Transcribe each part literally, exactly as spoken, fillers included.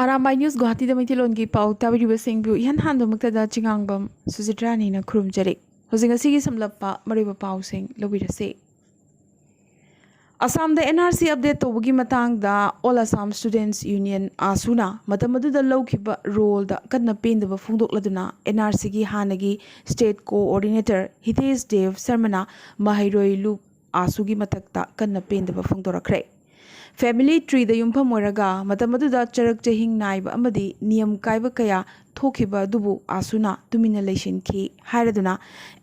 Arambai news ꯒꯨꯋꯥꯍꯥꯇꯤꯗ ꯃꯩꯇꯩꯂꯣꯟꯒꯤ ꯄꯥꯎ ꯇꯥꯕꯤꯔꯤꯕꯁꯤꯡꯕꯨ ꯏꯍꯥꯟ ꯍꯥꯟꯕꯃꯛꯇꯗ ꯆꯤꯉꯥꯡꯕꯝ ꯁꯨꯖꯤꯇ꯭ꯔꯥꯅꯤꯅ ꯈꯨꯔꯨꯝꯖꯔꯤ꯫ ꯍꯧꯖꯤꯛ ꯉꯁꯤꯒꯤ ꯁꯝꯂꯞꯄ ꯃꯔꯨꯑꯣꯏꯕ ꯄꯥꯎꯁꯤꯡ ꯂꯧꯕꯤꯔꯁꯤ꯫ ꯑꯁꯥꯝꯗ NRC update ꯇꯧꯕꯒꯤ ꯃꯇꯥꯡꯗ All Assam Students Union, ꯑꯥꯁꯨꯅ ꯃꯇꯝ ꯑꯗꯨꯗ ꯂꯧꯈꯤꯕ ꯔꯣꯜꯗ ꯀꯟꯅ ꯄꯦꯟꯗꯕ ꯐꯣꯡꯗꯣꯛꯂꯗꯨꯅ NRCꯒꯤ ꯍꯥꯟꯅꯒꯤ state coordinator ꯍꯤꯇꯦꯁ ꯗꯦꯕ ꯁꯔꯃꯅ ꯃꯍꯩꯔꯣꯏ ꯂꯨꯞ ꯑꯥꯁꯨꯒꯤ ꯃꯊꯛꯇ ꯀꯟꯅ ꯄꯦꯟꯗꯕ ꯐꯣꯡꯗꯣꯔꯛꯈ꯭ꯔꯦ꯫ Family treeꯗ ꯌꯨꯝꯐꯝ ꯑꯣꯏꯔꯒ ꯃꯇꯝ ꯑꯗꯨꯗ ꯆꯔꯛ ꯆꯍꯤꯡ ꯅꯥꯏꯕ ꯑꯃꯗꯤ ꯅꯤꯌꯝ ꯀꯥꯏꯕ ꯀꯌꯥ ꯊꯣꯛꯈꯤꯕ ꯑꯗꯨꯕꯨ ꯑꯥꯁꯨꯅ ꯇꯨꯃꯤꯟꯅ ꯂꯩꯁꯤꯟꯈꯤ ꯍꯥꯏꯔꯗꯨꯅ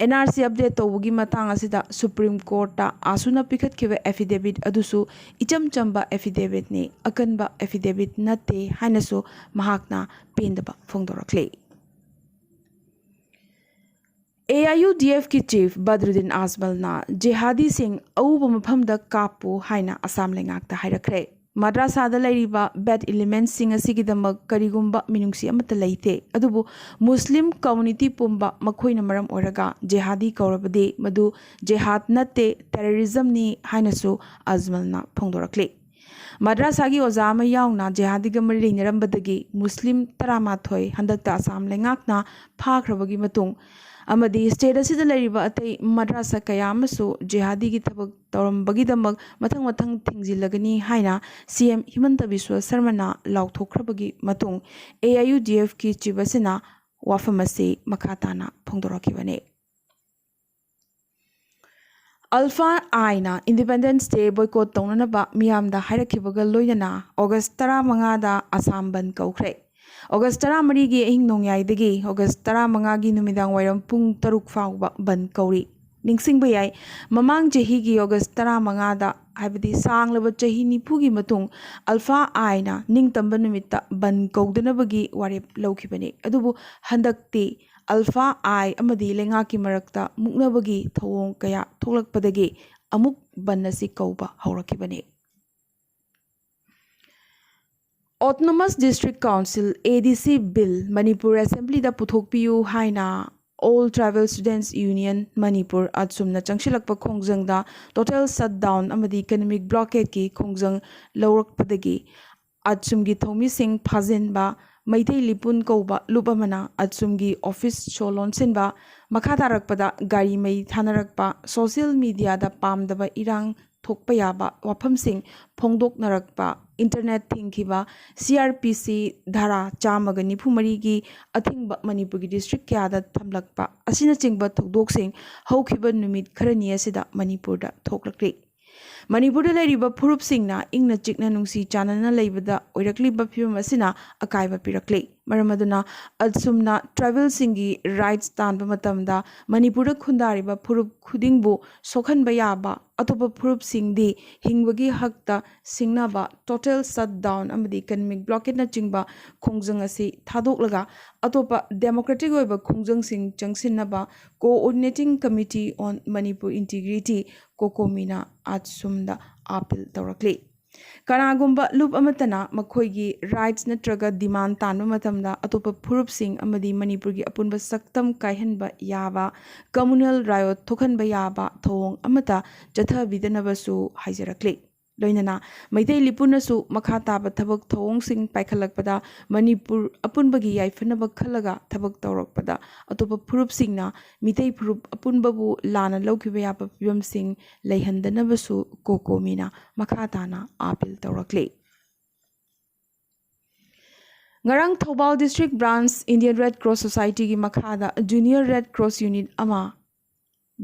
NRC update ꯇꯧꯕꯒꯤ ꯃꯇꯥꯡ ꯑꯁꯤꯗ Supreme Courtꯇ ꯑꯥꯁꯨꯅ ꯄꯤꯈꯠꯈꯤꯕ affidavit ꯑꯗꯨꯁꯨ ꯏꯆꯝ ꯆꯝꯕ affidavitꯅꯤ, ꯑꯀꯟꯕ affidavit ꯅꯠꯇꯦ ꯍꯥꯏꯅꯁꯨ ꯃꯍꯥꯛꯅ ꯄꯦꯟꯗꯕ ꯐꯣꯡꯗꯣꯔꯛꯂꯤ꯫ AIUDFꯀꯤ chief ꯕꯗ꯭ꯔꯨꯗꯤꯟ ꯑꯖꯃꯜꯅ ꯖꯤꯍꯥꯗꯤꯁꯤꯡ ꯑꯎꯕ ꯃꯐꯝꯗ ꯀꯥꯞꯄꯨ ꯍꯥꯏꯅ ꯑꯁꯥꯝ ꯂꯩꯉꯥꯛꯇ ꯍꯥꯏꯔꯛꯈ꯭ꯔꯦ꯫ ꯃꯗ꯭ꯔꯥꯁꯥꯗ ꯂꯩꯔꯤꯕ bad elementsꯁꯤꯡ ꯑꯁꯤꯒꯤꯗꯃꯛ ꯀꯔꯤꯒꯨꯝꯕ ꯃꯤꯅꯨꯡꯁꯤ ꯑꯃꯠꯇ ꯂꯩꯇꯦ, ꯑꯗꯨꯕꯨ ꯃꯨꯁꯂꯤꯝ community ꯄꯨꯝꯕ ꯃꯈꯣꯏꯅ ꯃꯔꯝ ꯑꯣꯏꯔꯒ ꯖꯤꯍꯥꯗꯤ ꯀꯧꯔꯕꯗꯤ ꯃꯗꯨ ꯖꯤꯍꯥꯗ ꯅꯠꯇꯦ, terrorismꯅꯤ ꯍꯥꯏꯅꯁꯨ ꯑꯖꯃꯜꯅ ꯐꯣꯡꯗꯣꯔꯛꯂꯤ꯫ ꯃꯗ꯭ꯔꯥꯁꯥꯒꯤ ꯑꯣꯖꯥ ꯑꯃ ꯌꯥꯎꯅ ꯖꯤꯍꯥꯗꯤꯒ ꯃꯔꯤ ꯂꯩꯅꯔꯝꯕꯗꯒꯤ ꯃꯨꯁꯂꯤꯝ ꯇꯔꯥꯃꯥꯊꯣꯏ ꯍꯟꯗꯛꯇ ꯑꯁꯥꯝ ꯂꯩꯉꯥꯛꯅ ꯐꯥꯈ꯭ꯔꯕꯒꯤ ꯃꯇꯨꯡ ꯑꯃꯗꯤ state ꯑꯁꯤꯗ ꯂꯩꯔꯤꯕ ꯑꯇꯩ ꯃꯗ꯭ꯔꯥꯁꯥ ꯀꯌꯥ ꯑꯃꯁꯨ ꯖꯤꯍꯥꯗꯤꯒꯤ ꯊꯕꯛ ꯇꯧꯔꯝꯕꯒꯤꯗꯃꯛ ꯃꯊꯪ ꯃꯊꯪ ꯊꯤꯡꯖꯤꯜꯂꯒꯅꯤ ꯍꯥꯏꯅ CM ꯍꯤꯃꯟꯇ ꯕꯤꯁ꯭ꯋ ꯁꯔꯃꯅ ꯂꯥꯎꯊꯣꯛꯈ꯭ꯔꯕꯒꯤ ꯃꯇꯨꯡ AIUDFꯀꯤ chief ꯑꯁꯤꯅ ꯋꯥꯐꯝ ꯑꯁꯤ ꯃꯈꯥ ꯇꯥꯅ ꯐꯣꯡꯗꯣꯔꯛꯈꯤꯕꯅꯤ꯫ ULFA-Iꯅ Independence Day boycott ꯇꯧꯅꯅꯕ ꯃꯤꯌꯥꯝꯗ ꯍꯥꯏꯔꯛꯈꯤꯕꯒ ꯂꯣꯏꯅꯅ August ꯇꯔꯥꯃꯉꯥꯗ ꯑꯁꯥꯝ ꯕꯟꯗ ꯀꯧꯈ꯭ꯔꯦ꯫ August ꯇꯔꯥꯃꯔꯤꯒꯤ ꯑꯍꯤꯡ ꯅꯣꯡꯌꯥꯏꯗꯒꯤ August ꯇꯔꯥꯃꯉꯥꯒꯤ ꯅꯨꯃꯤꯗꯥꯡ ꯋꯥꯏꯔꯝ ꯄꯨꯡ ꯇꯔꯨꯛ ꯐꯥꯎꯕ ꯕꯟꯗ ꯀꯧꯔꯤ꯫ ꯅꯤꯡꯁꯤꯡꯕ ꯌꯥꯏ, ꯃꯃꯥꯡ ꯆꯍꯤꯒꯤ August ꯇꯔꯥꯃꯉꯥꯗ, ꯍꯥꯏꯕꯗꯤ ꯁꯥꯡꯂꯕ ꯆꯍꯤ ꯅꯤꯐꯨꯒꯤ ꯃꯇꯨꯡ ULFA-Iꯅ ꯅꯤꯡꯇꯝꯕ ꯅꯨꯃꯤꯠꯇ ꯕꯟꯗ ꯀꯧꯗꯅꯕꯒꯤ ꯋꯥꯔꯦꯞ ꯂꯧꯈꯤꯕꯅꯤ꯫ ꯑꯗꯨꯕꯨ ꯍꯟꯗꯛꯇꯤ ULFA-I ꯑꯃꯗꯤ ꯂꯩꯉꯥꯛꯀꯤ ꯃꯔꯛꯇ ꯃꯨꯛꯅꯕꯒꯤ ꯊꯧꯑꯣꯡ ꯀꯌꯥ ꯊꯣꯛꯂꯛꯄꯗꯒꯤ ꯑꯃꯨꯛ ꯕꯟꯗ ꯑꯁꯤ ꯀꯧꯕ ꯍꯧꯔꯛꯈꯤꯕꯅꯤ꯫ Autonomous District Council, ADC Bill Manipur Assemblyꯗ ꯄꯨꯊꯣꯛꯄꯤꯌꯨ ꯍꯥꯏꯅ All Tribal Students Union Manipur, ꯑꯁꯨꯝꯅ ꯆꯪꯁꯤꯜꯂꯛꯄ ꯈꯣꯡꯖꯪꯗ total shutdown ꯑꯃꯗꯤ economic blockadeꯀꯤ ꯈꯣꯡꯖꯪ ꯂꯧꯔꯛꯄꯗꯒꯤ ꯑꯠꯁꯨꯝꯒꯤ ꯊꯧꯃꯤꯁꯤꯡ ꯐꯥꯖꯤꯟꯕ, ꯃꯩꯇꯩ ꯂꯤꯄꯨꯟ ꯀꯧꯕ ꯂꯨꯞ ꯑꯃꯅ ꯑꯠꯁꯨꯝꯒꯤ ꯑꯣꯐꯤꯁ ꯁꯣ ꯂꯣꯟꯁꯤꯟꯕ, ꯃꯈꯥ ꯇꯥꯔꯛꯄꯗ ꯒꯥꯔꯤ ꯃꯩ ꯊꯥꯅꯔꯛꯄ, ꯁꯣꯁꯤꯌꯦꯜ ꯃꯤꯗꯤꯌꯥꯗ ꯄꯥꯝꯗꯕ ꯏꯔꯥꯡ ꯊꯣꯛꯄ ꯌꯥꯕ ꯋꯥꯐꯝꯁꯤꯡ ꯐꯣꯡꯗꯣꯛꯅꯔꯛꯄ, ꯏꯟꯇꯔꯅꯦꯠ ꯊꯤꯡꯈꯤꯕ, ꯁꯤ ꯑꯥꯔ ꯄꯤ ꯁꯤ ꯙꯥꯔꯥ ꯆꯥꯝꯃꯒ ꯅꯤꯐꯨ ꯃꯔꯤꯒꯤ ꯑꯊꯤꯡꯕ ꯃꯅꯤꯄꯨꯔꯒꯤ ꯗꯤꯁꯇ꯭ꯔꯤꯛ ꯀꯌꯥꯗ ꯊꯝꯂꯛꯄ ꯑꯁꯤꯅꯆꯤꯡꯕ ꯊꯧꯗꯣꯛꯁꯤꯡ ꯍꯧꯈꯤꯕ ꯅꯨꯃꯤꯠ ꯈꯔꯅꯤ ꯑꯁꯤꯗ ꯃꯅꯤꯄꯨꯔꯗ ꯊꯣꯛꯂꯛꯂꯤ꯫ ꯃꯅꯤꯄꯨꯔꯗ ꯂꯩꯔꯤꯕ ꯐꯨꯔꯨꯞꯁꯤꯡꯅ ꯏꯪꯅ ꯆꯤꯛꯅ ꯅꯨꯡꯁꯤ ꯆꯥꯟꯅꯅ ꯂꯩꯕꯗ ꯑꯣꯏꯔꯛꯂꯤꯕ ꯐꯤꯕꯝ ꯑꯁꯤꯅ ꯑꯀꯥꯏꯕ ꯄꯤꯔꯛꯂꯤ꯫ ꯃꯔꯝ ꯑꯗꯨꯅ ꯑꯁꯨꯝꯅ ꯇ꯭ꯔꯥꯏꯕꯦꯜꯁꯤꯡꯒꯤ ꯔꯥꯏꯠꯁ ꯇꯥꯟꯕ ꯃꯇꯝꯗ ꯃꯅꯤꯄꯨꯔꯗ ꯈꯨꯟꯗꯥꯔꯤꯕ ꯐꯨꯔꯨꯞ ꯈꯨꯗꯤꯡꯕꯨ ꯁꯣꯛꯍꯟꯕ ꯌꯥꯕ ꯑꯇꯣꯞꯄ ꯐꯨꯔꯨꯞꯁꯤꯡꯗꯤ ꯍꯤꯡꯕꯒꯤ ꯍꯛꯇ ꯁꯤꯡꯅꯕ ꯇꯣꯇꯦꯜ ꯁꯠ ꯗꯥꯎꯟ ꯑꯃꯗꯤ ꯏꯀꯅꯃꯤꯛ ꯕ꯭ꯂꯣꯀꯦꯠꯅꯆꯤꯡꯕ ꯈꯣꯡꯖꯪ ꯑꯁꯤ ꯊꯥꯗꯣꯛꯂꯒ ꯑꯇꯣꯞꯄ ꯗꯦꯃꯣꯀ꯭ꯔꯦꯇꯤꯛ ꯑꯣꯏꯕ ꯈꯣꯡꯖꯪꯁꯤꯡ ꯆꯪꯁꯤꯟꯅꯕ Coordinating Committee on Manipur Integrity, ꯀꯣꯀꯣꯃꯤꯅ ꯑꯥꯠꯁꯨꯝꯗ ꯑꯥꯄꯤꯜ ꯇꯧꯔꯛꯂꯤ꯫ ꯀꯅꯥꯒꯨꯝꯕ ꯂꯨꯞ ꯑꯃꯠꯇꯅ ꯃꯈꯣꯏꯒꯤ ꯔꯥꯏꯠꯁ ꯅꯠꯇ꯭ꯔꯒ ꯗꯤꯃꯥꯟ ꯇꯥꯟꯕ ꯃꯇꯝꯗ ꯑꯇꯣꯞꯄ ꯐꯨꯔꯨꯞꯁꯤꯡ ꯑꯃꯗꯤ ꯃꯅꯤꯄꯨꯔꯒꯤ ꯑꯄꯨꯟꯕ ꯁꯛꯇꯝ ꯀꯥꯏꯍꯟꯕ ꯌꯥꯕ, ꯀꯝꯃꯨꯅꯦꯜ ꯔꯥꯏꯑꯣꯠ ꯊꯣꯛꯍꯟꯕ ꯌꯥꯕ ꯊꯧꯑꯣꯡ ꯑꯃꯠꯇ ꯆꯠꯊꯕꯤꯗꯅꯕꯁꯨ ꯍꯥꯏꯖꯔꯛꯂꯤ꯫ ꯂꯣꯏꯅꯅ ꯃꯩꯇꯩ ꯂꯤꯄꯨꯅꯁꯨ ꯃꯈꯥ ꯇꯥꯕ ꯊꯕꯛ ꯊꯧꯑꯣꯡꯁꯤꯡ ꯄꯥꯏꯈꯠꯂꯛꯄꯗ ꯃꯅꯤꯄꯨꯔ ꯑꯄꯨꯟꯕꯒꯤ ꯌꯥꯏꯐꯅꯕ ꯈꯜꯂꯒ ꯊꯕꯛ ꯇꯧꯔꯛꯄꯗ ꯑꯇꯣꯞꯄ ꯐꯨꯔꯨꯞꯁꯤꯡꯅ ꯃꯤꯇꯩ ꯐꯨꯔꯨꯞ ꯑꯄꯨꯟꯕꯕꯨ ꯂꯥꯟꯅ ꯂꯧꯈꯤꯕ ꯌꯥꯕ ꯐꯤꯕꯝꯁꯤꯡ ꯂꯩꯍꯟꯗꯅꯕꯁꯨ ꯀꯣꯀꯣꯃꯤꯅ ꯃꯈꯥ ꯇꯥꯅ ꯑꯥꯄꯤꯜ ꯇꯧꯔꯛꯂꯤ꯫ ꯉꯔꯥꯡ Thoubal district branch Indian red cross ꯁꯣꯁꯥꯏꯇꯤꯒꯤ ꯃꯈꯥꯗ ꯖꯨꯅꯤꯌꯔ ꯔꯦꯗ ꯀ꯭ꯔꯣꯁ ꯌꯨꯅꯤꯠ ꯑꯃ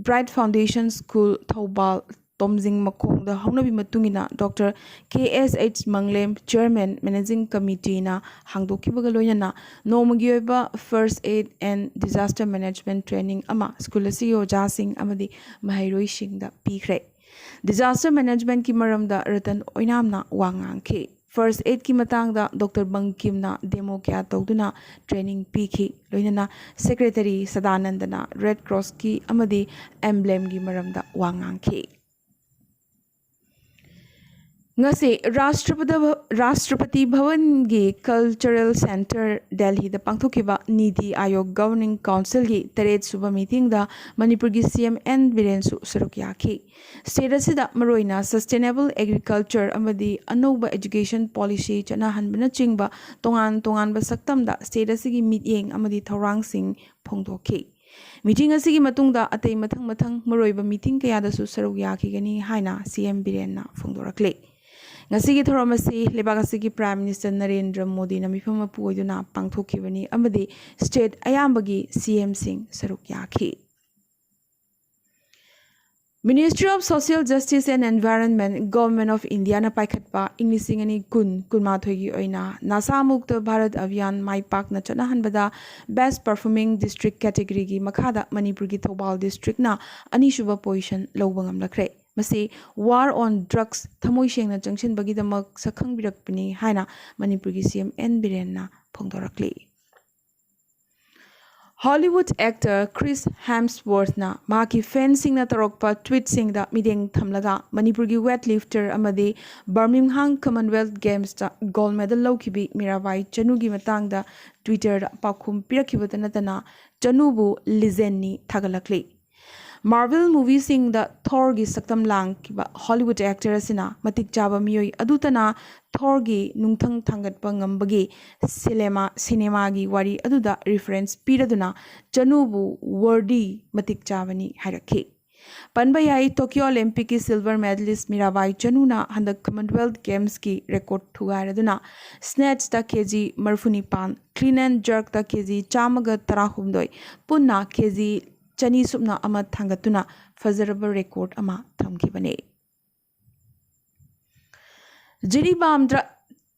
bright foundation school Thoubal Tomjing ꯃꯈꯣꯡꯗ ꯍꯧꯅꯕꯤ ꯃꯇꯨꯡ ꯏꯟꯅ doctor K S H Manglem, chairman managing ꯀꯃꯤꯇꯤꯅ ꯍꯥꯡꯗꯣꯛꯈꯤꯕꯒ ꯂꯣꯏꯅꯅ ꯅꯣꯡꯃꯒꯤ ꯑꯣꯏꯕ first aid and disaster management training ꯑꯃ ꯁ꯭ꯀꯨꯜ ꯑꯁꯤꯒꯤ ꯑꯣꯖꯥꯁꯤꯡ ꯑꯃꯗꯤ ꯃꯍꯩꯔꯣꯏꯁꯤꯡꯗ ꯄꯤꯈ꯭ꯔꯦ꯫ ꯗꯤꯖꯥꯁꯇꯔ ꯃꯦꯅꯦꯖꯃꯦꯟꯠꯀꯤ ꯃꯔꯝꯗ ꯔꯇꯟ ꯑꯣꯏꯅꯥꯝꯅ ꯋꯥ ꯉꯥꯡꯈꯤ꯫ ꯐꯥꯔꯁ ꯑꯦꯗꯀꯤ ꯃꯇꯥꯡꯗ ꯗꯣꯛꯇꯔ ꯕꯪꯀꯤꯝꯅ ꯗꯦꯃꯣ ꯀꯌꯥ ꯇꯧꯗꯨꯅ ꯇ꯭ꯔꯦꯅꯤꯡ ꯄꯤꯈꯤ꯫ ꯂꯣꯏꯅꯅ ꯁꯦꯀ꯭ꯔꯦꯇꯔꯤ ꯁꯗꯥꯅꯟꯗꯅ ꯔꯦꯗ ꯀ꯭ꯔꯣꯁꯀꯤ ꯑꯃꯗꯤ ꯑꯦꯝꯕ꯭ꯂꯦꯝꯒꯤ ꯃꯔꯝꯗ ꯋꯥ ꯉꯥꯡꯈꯤ꯫ ꯉꯁꯤ ꯔꯥꯁꯇ꯭ꯔꯄꯗ-, ꯔꯥꯁꯇ꯭ꯔꯄꯇꯤ ꯚꯋꯟꯒꯤ ꯀꯜꯆꯔꯦꯜ ꯁꯦꯟꯇꯔ ꯗꯦꯜꯍꯤꯗ ꯄꯥꯡꯊꯣꯛꯈꯤꯕ ꯅꯤꯇꯤ ꯑꯥꯌꯣꯒ ꯒꯕꯔꯅꯤꯡ ꯀꯥꯎꯟꯁꯤꯜꯒꯤ ꯇꯔꯦꯠ ꯁꯨꯕ ꯃꯤꯇꯤꯡꯗ ꯃꯅꯤꯄꯨꯔꯒꯤ ꯁꯤ ꯑꯦꯝ ꯑꯦꯟ ꯕꯤꯔꯦꯟꯁꯨ ꯁꯔꯨꯛ ꯌꯥꯈꯤ꯫ ꯁ꯭ꯇꯦꯠ ꯑꯁꯤꯗ ꯃꯔꯨꯑꯣꯏꯅ ꯁꯁꯇꯦꯅꯦꯕꯜ ꯑꯦꯒ꯭ꯔꯤꯀꯜꯆꯔ ꯑꯃꯗꯤ ꯑꯅꯧꯕ ꯑꯦꯖꯨꯀꯦꯁꯟ ꯄꯣꯂꯤꯁꯤ ꯆꯠꯅꯍꯟꯕꯅꯆꯤꯡꯕ ꯇꯣꯉꯥꯟ ꯇꯣꯉꯥꯟꯕ ꯁꯛꯇꯝꯗ ꯁ꯭ꯇꯦꯠ ꯑꯁꯤꯒꯤ ꯃꯤꯠꯌꯦꯡ ꯑꯃꯗꯤ ꯊꯧꯔꯥꯡꯁꯤꯡ ꯐꯣꯡꯗꯣꯛꯈꯤ꯫ ꯃꯤꯇꯤꯡ ꯑꯁꯤꯒꯤ ꯃꯇꯨꯡꯗ ꯑꯇꯩ ꯃꯊꯪ ꯃꯊꯪ ꯃꯔꯨꯑꯣꯏꯕ ꯃꯤꯇꯤꯡ ꯀꯌꯥꯗꯁꯨ ꯁꯔꯨꯛ ꯌꯥꯈꯤꯒꯅꯤ ꯍꯥꯏꯅ ꯁꯤ ꯑꯦꯝ ꯕꯤꯔꯦꯟꯅ ꯐꯣꯡꯗꯣꯔꯛꯂꯤ꯫ ꯉꯁꯤꯒꯤ ꯊꯧꯔꯝ ꯑꯁꯤ ꯂꯩꯕꯥꯛ ꯑꯁꯤꯒꯤ ꯄ꯭ꯔꯥꯏꯝ ꯃꯤꯅꯤꯁꯇꯔ ꯅꯔꯦꯟꯗ꯭ꯔ ꯃꯣꯗꯤꯅ ꯃꯤꯐꯝ ꯃꯄꯨ ꯑꯣꯏꯗꯨꯅ ꯄꯥꯡꯊꯣꯛꯈꯤꯕꯅꯤ ꯑꯃꯗꯤ ꯁ꯭ꯇꯦꯠ ꯑꯌꯥꯝꯕꯒꯤ ꯁꯤ ꯑꯦꯝꯁꯤꯡ ꯁꯔꯨꯛ ꯌꯥꯈꯤ꯫ Ministry of Social Justice and Environment, Government of Indiaꯅ ꯄꯥꯏꯈꯠꯄ ꯏꯪ ꯂꯤꯁꯤꯡ ꯑꯅꯤ ꯀꯨꯟ ꯀꯨꯟꯃꯥꯊꯣꯏꯒꯤ ꯑꯣꯏꯅ ꯅꯁꯥ ꯃꯨꯛꯇ ꯚꯥꯔꯠ ꯑꯚꯤꯌꯥꯟ ꯃꯥꯏ ꯄꯥꯛꯅ ꯆꯠꯅꯍꯟꯕꯗ Best Performing District categoryꯒꯤ ꯃꯈꯥꯗ ꯃꯅꯤꯄꯨꯔꯒꯤ ꯊꯧꯕꯥꯜ ꯗꯤꯁꯇ꯭ꯔꯤꯛꯅ ꯑꯅꯤꯁꯨꯕ ꯄꯣꯖꯤꯁꯟ ꯂꯧꯕ ꯉꯝꯂꯛꯈ꯭ꯔꯦ꯫ ꯃꯁꯤ War on Drugs ꯊꯃꯣꯏ ꯁꯦꯡꯅ ꯆꯪꯁꯤꯟꯕꯒꯤꯗꯃꯛ ꯁꯛꯈꯪꯕꯤꯔꯛꯄꯅꯤ ꯍꯥꯏꯅ ꯃꯅꯤꯄꯨꯔꯒꯤ ꯁꯤ ꯑꯦꯝ ꯑꯦꯟ ꯕꯤꯔꯦꯟꯅ ꯐꯣꯡꯗꯣꯔꯛꯂꯤ꯫ ꯍꯣꯂꯤꯋꯨꯗ ꯑꯦꯛꯇꯔ ꯀ꯭ꯔꯤꯁ ꯍꯦꯝꯁꯋꯔꯊꯅ ꯃꯍꯥꯛꯀꯤ ꯐꯦꯟꯁꯤꯡꯅ ꯇꯧꯔꯛꯄ ꯇ꯭ꯋꯤꯠꯁꯤꯡꯗ ꯃꯤꯠꯌꯦꯡ ꯊꯝꯂꯒ ꯃꯅꯤꯄꯨꯔꯒꯤ ꯋꯦꯠ ꯂꯤꯐꯇꯔ ꯑꯃꯗꯤ ꯕꯔꯃꯤꯡꯍꯥꯝ ꯀꯃꯟꯋꯦꯜꯊ ꯒꯦꯝꯁꯇ ꯒꯣꯜꯗ ꯃꯦꯗꯜ ꯂꯧꯈꯤꯕꯤ ꯃꯤꯔꯥꯕꯥꯏ ꯆꯅꯨꯒꯤ ꯃꯇꯥꯡꯗ ꯇ꯭ꯋꯤꯇꯔꯗ ꯄꯥꯎꯈꯨꯝ ꯄꯤꯔꯛꯈꯤꯕꯇ ꯅꯠꯇꯅ ꯆꯅꯨꯕꯨ ꯂꯤꯖꯦꯟꯅꯤ ꯊꯥꯒꯠꯂꯛꯂꯤ꯫ ꯃꯥꯔꯚꯦꯜ ꯃꯨꯚꯤꯁꯤꯡꯗ ꯊꯣꯔꯒꯤ ꯁꯛꯇꯝ ꯂꯥꯡꯈꯤꯕ ꯍꯣꯂꯤꯋꯨꯗ ꯑꯦꯛꯇꯔ ꯑꯁꯤꯅ ꯃꯇꯤꯛ ꯆꯥꯕ ꯃꯤꯑꯣꯏ ꯑꯗꯨꯇꯅ ꯊꯣꯔꯒꯤ ꯅꯨꯡꯊꯪ ꯊꯥꯡꯒꯠꯄ ꯉꯝꯕꯒꯤ ꯁꯤꯂꯦꯃꯥ-, ꯁꯤꯅꯦꯃꯥꯒꯤ ꯋꯥꯔꯤ ꯑꯗꯨꯗ ꯔꯤꯐꯔꯦꯟꯁ ꯄꯤꯔꯗꯨꯅ ꯆꯅꯨꯕꯨ ꯋꯔꯗꯤ ꯃꯇꯤꯛ ꯆꯥꯕꯅꯤ ꯍꯥꯏꯔꯛꯈꯤ꯫ ꯄꯟꯕ ꯌꯥꯏ, ꯇꯣꯀꯤꯌꯣ ꯑꯣꯂꯤꯝꯄꯤꯛꯀꯤ ꯁꯤꯜꯚꯔ ꯃꯦꯗꯂꯤꯁ ꯃꯤꯔꯥꯕꯥꯏ ꯆꯅꯨꯅ ꯍꯟꯗꯛ ꯀꯃꯟꯋꯦꯜꯊ ꯒꯦꯝꯁꯀꯤ ꯔꯦꯀꯣꯔꯗ ꯊꯨꯒꯥꯏꯔꯗꯨꯅ ꯁ꯭ꯅꯦꯠꯁꯇ ꯀꯦ ꯖꯤ ꯃꯔꯤꯐꯨꯅꯤꯄꯥꯟ, ꯀ꯭ꯂꯤꯟ ꯑꯦꯟ ꯖꯔꯛꯇ ꯀꯦ ꯖꯤ ꯆꯥꯝꯃꯒ ꯇꯔꯥꯍꯨꯝꯗꯣꯏ, ꯄꯨꯟꯅ ꯀꯦ ꯖꯤ ꯆꯅꯤ ꯁꯨꯞꯅ ꯑꯃ ꯊꯥꯡꯒꯠꯇꯨꯅ ꯐꯖꯔꯕ ꯔꯦꯀꯣꯔꯗ ꯑꯃ ꯊꯝꯈꯤꯕꯅꯤ꯫ ꯖꯤꯔꯤꯕꯥꯝꯗ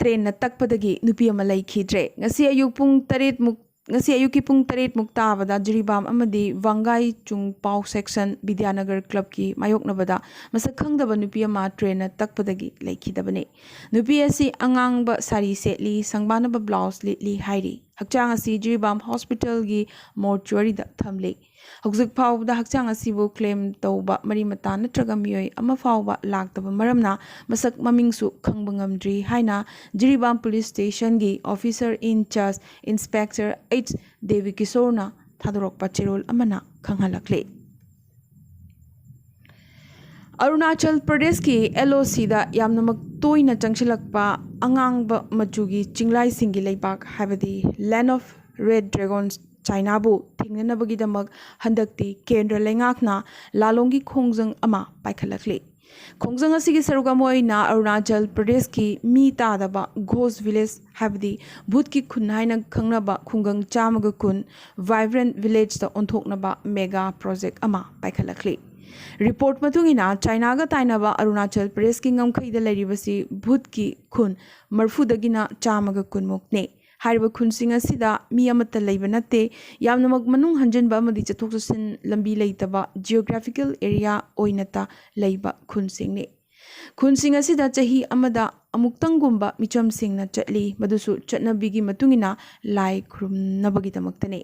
ꯇ꯭ꯔꯦꯟꯅ ꯇꯛꯄꯗꯒꯤ ꯅꯨꯄꯤ ꯑꯃ ꯂꯩꯈꯤꯗ꯭ꯔꯦ꯫ ꯉꯁꯤ ꯑꯌꯨꯛ ꯄꯨꯡ ꯇꯔꯦꯠ ꯃꯨꯛ, ꯉꯁꯤ ꯑꯌꯨꯛꯀꯤ ꯄꯨꯡ ꯇꯔꯦꯠ ꯃꯨꯛ ꯇꯥꯕꯗ ꯖꯤꯔꯤꯕꯥꯝ ꯑꯃꯗꯤ ꯋꯥꯡꯒꯥꯏ ꯆꯨꯡꯄꯥꯎ ꯁꯦꯛꯁꯟ ꯕꯤꯗ꯭ꯌꯥꯅꯒꯔ ꯀ꯭ꯂꯕꯀꯤ ꯃꯥꯌꯣꯛꯅꯕꯗ ꯃꯁꯛ ꯈꯪꯗꯕ ꯅꯨꯄꯤ ꯑꯃ ꯇ꯭ꯔꯦꯟꯅ ꯇꯛꯄꯗꯒꯤ ꯂꯩꯈꯤꯗꯕꯅꯤ꯫ ꯅꯨꯄꯤ ꯑꯁꯤ ꯑꯉꯥꯡꯕ ꯁꯥꯔꯤ ꯁꯦꯠꯂꯤ, ꯁꯪꯕꯥꯅꯕ ꯕ꯭ꯂꯥꯎꯁ ꯂꯤꯠꯂꯤ ꯍꯥꯏꯔꯤ꯫ ꯍꯛꯆꯥꯡ ꯑꯁꯤ ꯖꯤꯔꯤꯕꯥꯝ ꯍꯣꯁꯄꯤꯇꯥꯜꯒꯤ ꯃꯣꯔꯆꯨꯋꯥꯔꯤꯗ ꯊꯝꯂꯤ꯫ ꯍꯧꯖꯤꯛ ꯐꯥꯎꯕꯗ ꯍꯛꯆꯥꯡ ꯑꯁꯤꯕꯨ ꯀ꯭ꯂꯦꯝ ꯇꯧꯕ ꯃꯔꯤ ꯃꯇꯥ ꯅꯠꯇ꯭ꯔꯒ ꯃꯤꯑꯣꯏ ꯑꯃ ꯐꯥꯎꯕ ꯂꯥꯛꯇꯕ ꯃꯔꯝꯅ ꯃꯁꯛ ꯃꯃꯤꯡꯁꯨ ꯈꯪꯕ ꯉꯝꯗ꯭ꯔꯤ ꯍꯥꯏꯅ ꯖꯤꯔꯤꯕꯥꯝ ꯄꯨꯂꯤꯁ ꯁ꯭ꯇꯦꯁꯟꯒꯤ ꯑꯣꯐꯤꯁꯔ ꯏꯟ ꯆꯥꯔꯖ ꯏꯟꯁꯄꯦꯛꯇꯔ ꯑꯩꯆ ꯗꯦꯕꯤ ꯀꯤꯁꯣꯔꯅ ꯊꯥꯗꯣꯔꯛꯄ ꯆꯦꯔꯣꯜ ꯑꯃꯅ ꯈꯪꯍꯜꯂꯛꯂꯤ꯫ ꯑꯔꯨꯅꯥꯆꯜ ꯄ꯭ꯔꯗꯦꯁꯀꯤ ꯑꯦꯜ ꯑꯣ ꯁꯤꯗ ꯌꯥꯝꯅꯃꯛ ꯇꯣꯏꯅ ꯆꯪꯁꯤꯜꯂꯛꯄ ꯑꯉꯥꯡꯕ ꯃꯆꯨꯒꯤ ꯆꯤꯡꯂꯥꯏꯁꯤꯡꯒꯤ ꯂꯩꯕꯥꯛ, ꯍꯥꯏꯕꯗꯤ Land of Red Dragons, ꯆꯥꯏꯅꯥꯕꯨ ꯊꯦꯡꯅꯅꯕꯒꯤꯗꯃꯛ ꯍꯟꯗꯛꯇꯤ ꯀꯦꯟꯗ꯭ꯔ ꯂꯩꯉꯥꯛꯅ ꯂꯥꯂꯣꯡꯒꯤ ꯈꯣꯡꯖꯪ ꯑꯃ ꯄꯥꯏꯈꯠꯂꯛꯂꯤ꯫ ꯈꯣꯡꯖꯪ ꯑꯁꯤꯒꯤ ꯁꯔꯨꯛ ꯑꯃ ꯑꯣꯏꯅ ꯑꯔꯨꯅꯥꯆꯜ ꯄ꯭ꯔꯗꯦꯁꯀꯤ ꯃꯤ ꯇꯥꯗꯕ ꯘꯣꯁ ꯚꯤꯂꯦꯖ, ꯍꯥꯏꯕꯗꯤ ꯚꯨꯠꯀꯤ ꯈꯨꯟ ꯍꯥꯏꯅ ꯈꯪꯅꯕ ꯈꯨꯡꯒꯪ ꯆꯥꯝꯃꯒ ꯀꯨꯟ ꯚꯥꯏꯕ꯭ꯔꯦꯟ ꯚꯤꯂꯦꯖꯇ ꯑꯣꯟꯊꯣꯛꯅꯕ ꯃꯦꯒꯥ ꯄ꯭ꯔꯣꯖꯦꯛ ꯑꯃ ꯄꯥꯏꯈꯠꯂꯛꯂꯤ꯫ ꯔꯤꯄꯣꯔꯠ ꯃꯇꯨꯡ ꯏꯟꯅ, ꯆꯥꯏꯅꯥꯒ ꯇꯥꯏꯅꯕ ꯑꯔꯨꯅꯥꯆꯜ ꯄ꯭ꯔꯗꯦꯁꯀꯤ ꯉꯝꯈꯩꯗ ꯂꯩꯔꯤꯕꯁꯤ ꯚꯨꯠꯀꯤ ꯈꯨꯟ ꯃꯔꯐꯨꯗꯒꯤꯅ ꯆꯥꯝꯃꯒ ꯀꯨꯟꯃꯨꯛꯅꯤ꯫ ꯍꯥꯏꯔꯤꯕ ꯈꯨꯟꯁꯤꯡ ꯑꯁꯤꯗ ꯃꯤ ꯑꯃꯠꯇ ꯂꯩꯕ ꯅꯠꯇꯦ꯫ ꯌꯥꯝꯅꯃꯛ ꯃꯅꯨꯡ ꯍꯟꯖꯤꯟꯕ ꯑꯃꯗꯤ ꯆꯠꯊꯣꯛ ꯆꯠꯁꯤꯟ ꯂꯝꯕꯤ ꯂꯩꯇꯕ ꯖꯤꯑꯣꯒ꯭ꯔꯥꯐꯤꯀꯦꯜ ꯑꯦꯔꯤꯌꯥ ꯑꯣꯏꯅꯇ ꯂꯩꯕ ꯈꯨꯟꯁꯤꯡꯅꯤ꯫ ꯈꯨꯟꯁꯤꯡ ꯑꯁꯤꯗ ꯆꯍꯤ ꯑꯃꯗ ꯑꯃꯨꯛꯇꯪꯒꯨꯝꯕ ꯃꯤꯆꯝꯁꯤꯡꯅ ꯆꯠꯂꯤ, ꯃꯗꯨꯁꯨ ꯆꯠꯅꯕꯤꯒꯤ ꯃꯇꯨꯡ ꯏꯟꯅ ꯂꯥꯏ ꯈꯨꯔꯨꯝꯅꯕꯒꯤꯗꯃꯛꯇꯅꯤ꯫